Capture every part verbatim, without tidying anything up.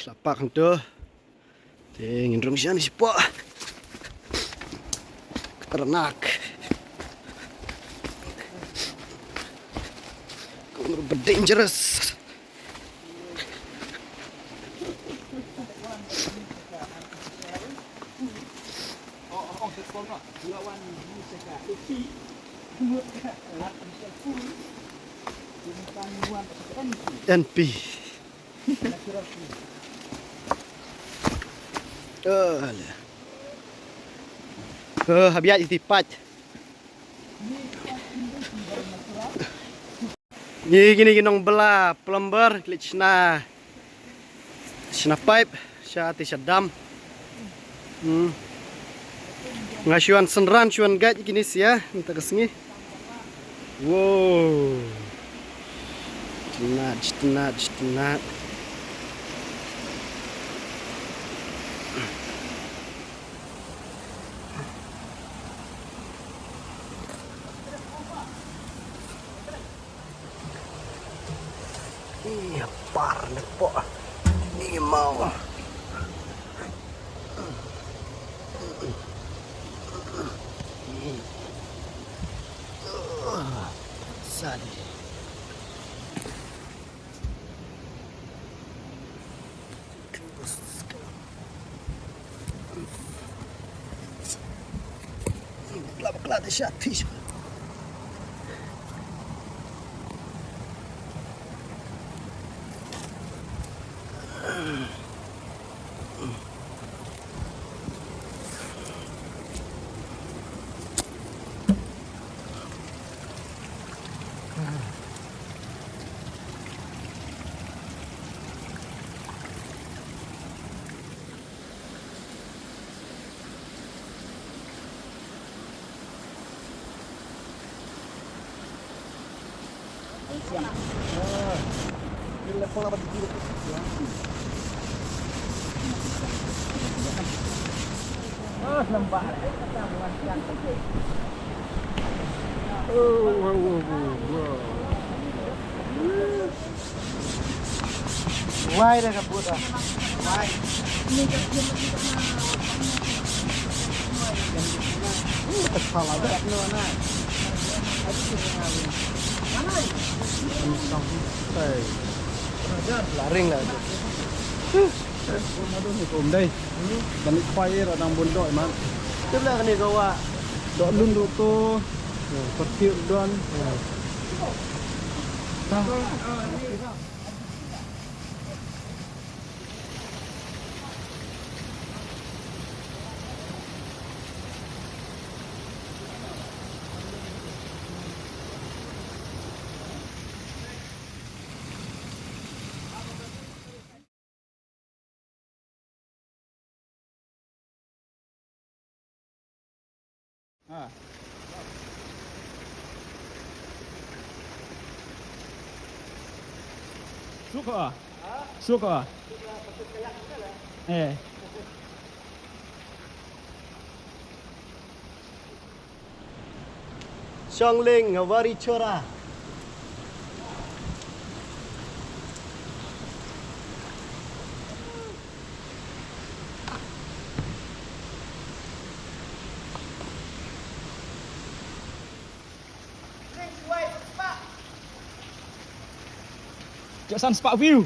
Sa park hangto. Te ngin rung sha ne shapoh. Khatarnak. Kumno ba dangerous. N P. Oh, alah. Oh, hap ïaid ïa ki paip. Ngi kine ki nongbylla plumber ki leit shna, shna paip sha te sha dam. Hmm. Nga shu wan synran shu wan guide ïa kine sha mynta ka sngi. Wow. Jied nat, jied nat, jied nat. Ih, par ne po. Ni mau. Sadi. Bakla, bakla, da sha tish. Wai da ka bud ah. Wai. Uh, ka sala da. Hey. La ring la. Ka um dei. Ban leit khwai ïa dang bun doh man. Tip leh kane ka wah. Doh lun doh to. Parti don. Ha. Suk ha. Suk ha. Eh. Shongling, Wari Chora. Jok san spah view.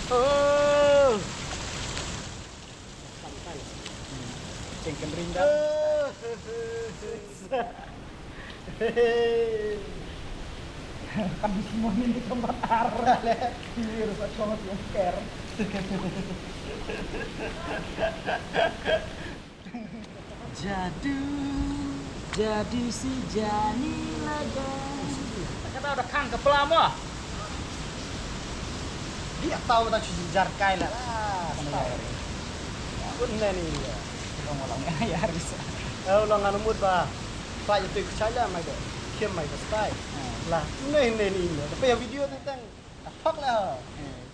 Oh. Ceng kynring dah. Kan semua ini tempat arah. Ini rusak banget yang care. Jadu, jadu si jani laga. Kata udah kang kepala mo. Dia tahu tak cuci jar kai lah. Lah, tahu. Pun ni ya. Long long ya, ya, bisa. Eh, long anu mut ba. Pak itu kecaya mai deh. Kim mai ke style. Lah, ni ni ni. Tapi ya video tu tang. Tak lah.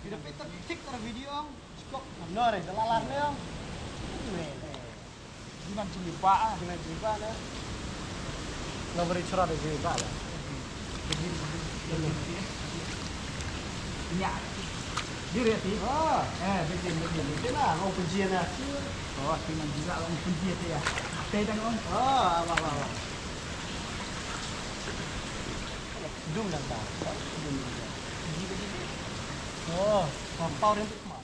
Video Peter tik ter video. Kok no re, da la lah ne. Ne. Jiman jingïapaw ah. Jiman jingïapaw ne. Nga bari chura da jingïapaw la. Nya. Jur ïa ti. Ah. Eh, bitin, bitin, bitin lah. Ngau penjia na. Oh, ti man jia ngau penjia ti ya. Te dang ngau. Ah, wah, wah, wah. Dum dang ta. Dum dang ta. Oh, pau rim tu kemar.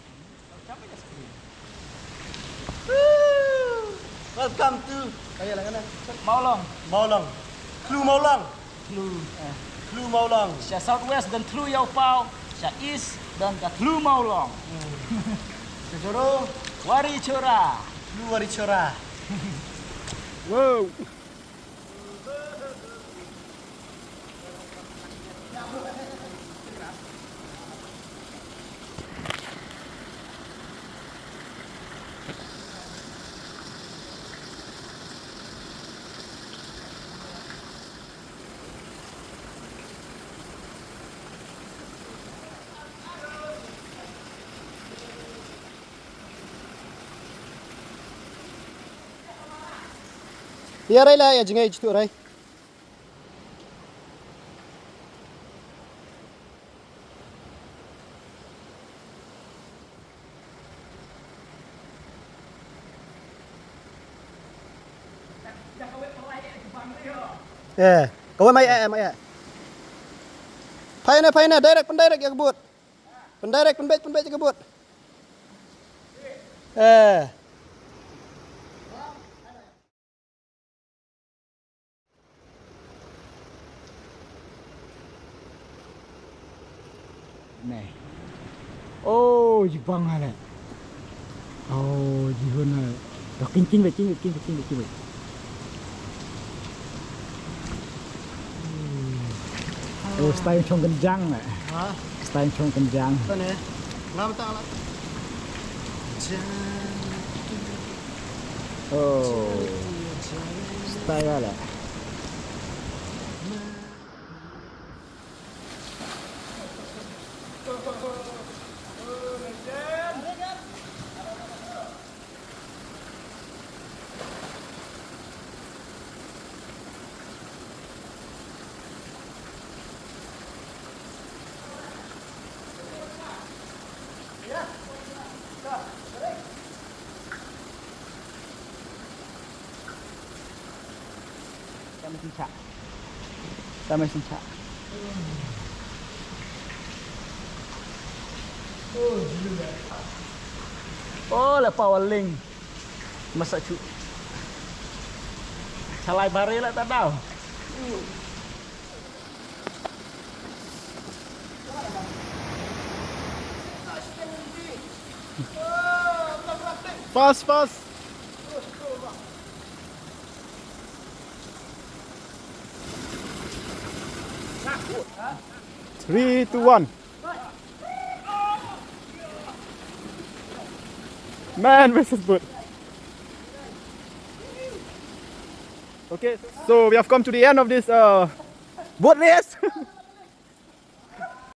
Welcome to, ayo lang na. Mawlong. Mawlong. Thlu Mawlong. Thlu. Eh. Thlu Mawlong. Sha South West don Thlu Ïawpaw. Sha East don ka Thlu Mawlong. Hmm. Sha Joro. Wari Chora. Thlu Wari Chora. Wow. Ïa rai la, ïa jngai jitu rai. Eh, kawei mai eh, mai eh. Phai na, phai na, direct, pyndirect ïa ka boat. Pyndirect, pynbeit, pynbeit ïa ka boat. Eh. Nè. Oh, jibang hale. Oh, jihun hale. Dah king king wei, king wei, king wei, king wei, king wei. Oh, style chong kenjang le. Ha? Style chong kenjang. Kane. Lam ta la. Oh. Style le. Tama shisha. Tama shisha. Oh, la power link. Masa chu. Chalai bare la ta dau. Fast, fast. Three, two, one. Man versus boat. Okay, so we have come to the end of this uh, boat race.